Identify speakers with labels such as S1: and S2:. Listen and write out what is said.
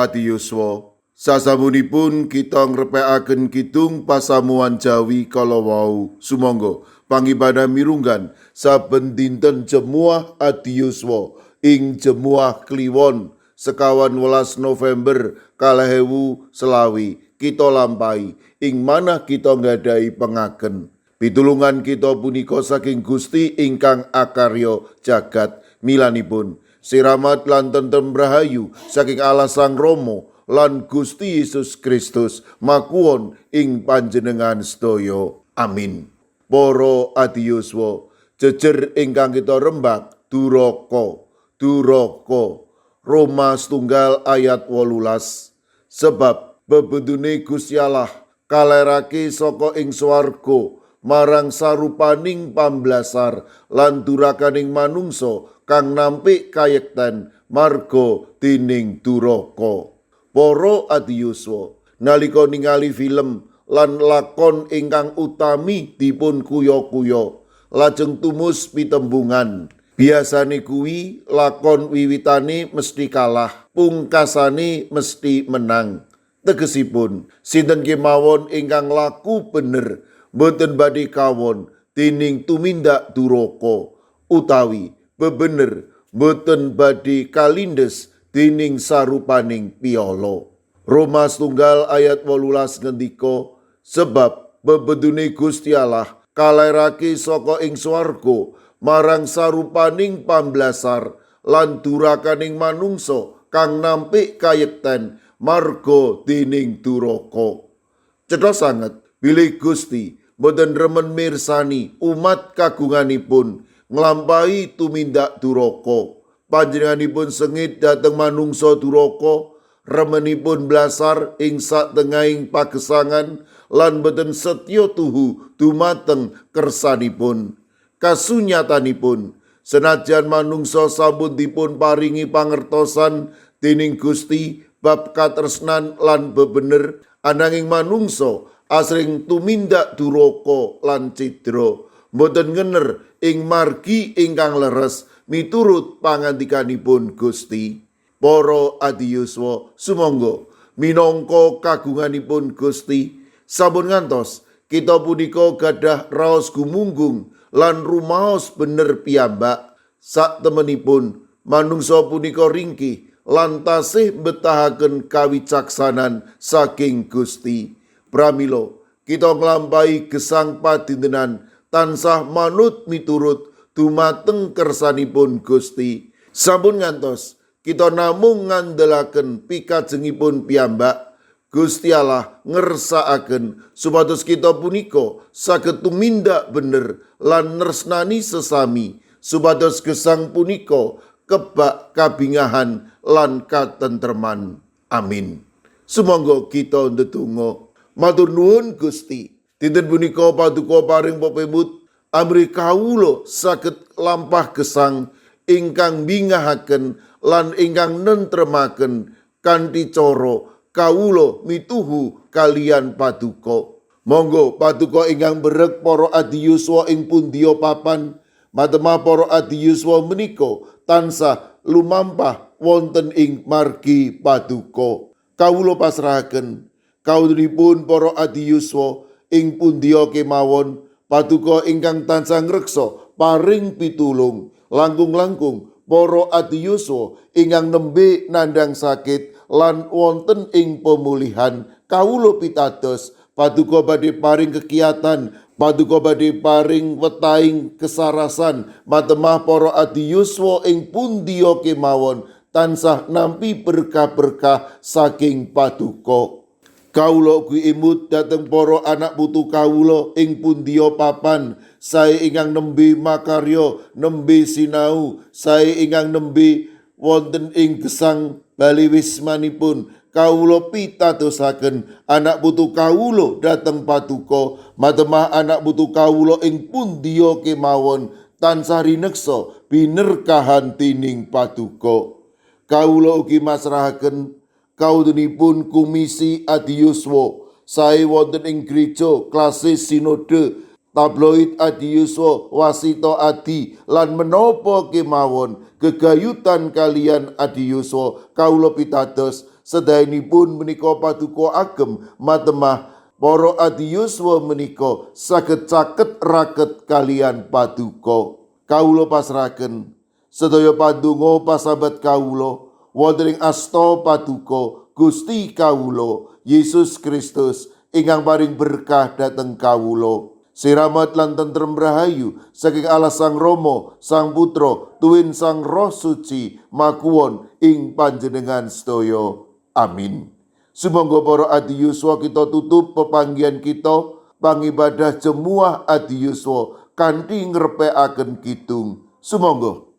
S1: Adi Yuswa, sasampunipun kita ngrepekaken kidung pasamuwan Jawi kala wau. Sumangga pangibadah mirunggan saben dinten Jemuah Adi Yuswa ing Jemuah Kliwon 25 November 2020 kita lampahi ing manah kita nggadahi pengaken. Pitulungan kita punika saking Gusti ingkang akarya jagat. Milanipun siramat lan tentrem rahayu saking Allah Sang Rama lan Gusti Yesus Kristus makuwon ing panjenengan sedaya. Amin. Para adiyuswa, jejer ingkang kita rembag duraka, duraka. Roma 1 ayat 18. Sebab bebendune Gusti Allah kalerake saka ing swarga marang sarupaning pamblasar lan durakaning manungsa kang nampik kayekten marga dening duraka. Para adiyuswa, nalika ningali film lan lakon ingkang utami dipun kuya-kuya lajeng tumus pitembungan. Biasane kuwi lakon wiwitane mesti kalah, pungkasane mesti menang. Tegesipun, sinten kemawon ingkang laku bener boten badhe kawon dening tumindak duraka, utawi bebener boten badhe kalindes dening sarupaning piala. Roma 1 ayat 18 ngendika, sebab bebedune Gusti Allah kalerake saka ing swarga marang sarupaning pamblasar lan durakaning manungsa kang nampik kayekten marga dening duraka. Cetha sanget bilih Gusti boten remen mirsani umat kagunganipun nglampahi tumindak duraka. Panjenenganipun sengit dhateng manungsa duraka, remenipun blasar ing satengahing pagesangan lan boten setya tuhu dumateng kersanipun. Kasunyatanipun, senajan manungsa sampun dipun paringi pangertosan dening Gusti bab katresnan lan bebener, ananging manungsa asring tumindak duraka lan cidra, boten ngener ing margi ingkang leres miturut pangandikanipun Gusti. Para adiyuswa, sumangga minangka kagunganipun Gusti, sampun ngantos kita punika gadah raos gumunggung lan rumaos bener piyambak. Saktemenipun manungsa punika ringkih lan tasih mbetahaken kawicaksanan saking Gusti. Pramila kita nglampahi gesang padintenan tansah manut miturut dumateng kersanipun Gusti. Sampun ngantos kita namung ngandelaken pikajengipun piyambak, Gusti Allah ngersakaken supados kita punika saged tumindak bener lan nresnani sesami, supados gesang punika kebak kabingahan lan katentreman. Amin. Sumangga kita ndedonga. Matur nuwun Gusti. Dinten punika paduka paring pepemut amrih kawula saged lampah gesang ingkang bingahaken lan ingkang nentremaken kanthi cara kawula mituhu kaliyan paduka. Monggo paduka ingkang berek para adiyuswa ing pundiya papan, matemah para adiyuswa menika tansah lumampah wonten ing margi paduka. Kawula pasrahaken kawulipun para adiyuswa ing pundiya kemawon, paduka ingkang tansah ngreksa paring pitulung langkung-langkung para adiyuswa ingkang nembe nandhang sakit lan wonten ing pemulihan. Kawula pitados paduka badhe paring kekiatan, paduka badhe paring wetahing kesarasan, matemah para adiyuswa ing pundiya kemawon tansah nampi berkah-berkah saking paduka. Kawula ugi imut dhateng para anak putu kawula ing pundiya papan, sae ingkang nembe makarya, nembe sinau, sae ingkang nembe wonten ing gesang bali wismanipun. Kawula pitadosaken anak putu kawula dhateng paduka, matemah anak putu kawula ing pundiya kemawon tansah rineksa binerkahan dening paduka. Kawula ugi masrahaken kawutunipun Komisi Adiyuswa sae wonten ing gereja klasis sinode tabloid Adiyuswa Wasita Adi lan menapa kemawon gegayutan kaliyan Adiyuswa. Kawula pitados Sedayanipun menika paduka agem matemah para adiyuswa menika saged caket raket kaliyan paduka. Kawula pasrahaken sedaya pandonga pasambat kawula wonten ing asta paduka Gusti kawula Yesus Kristus ingkang paring berkah dhateng kawula. Siramat lan tentrem rahayu saking Allah Sang Rama, Sang Putra, tuwin Sang Roh Suci makuwon ing panjenengan sedaya. Amin. Sumangga para adiyuswa, kita tutup pepanggihan kita pangibadah Jemuah Adiyuswa kanthi ngrepekaken kidung. Sumangga.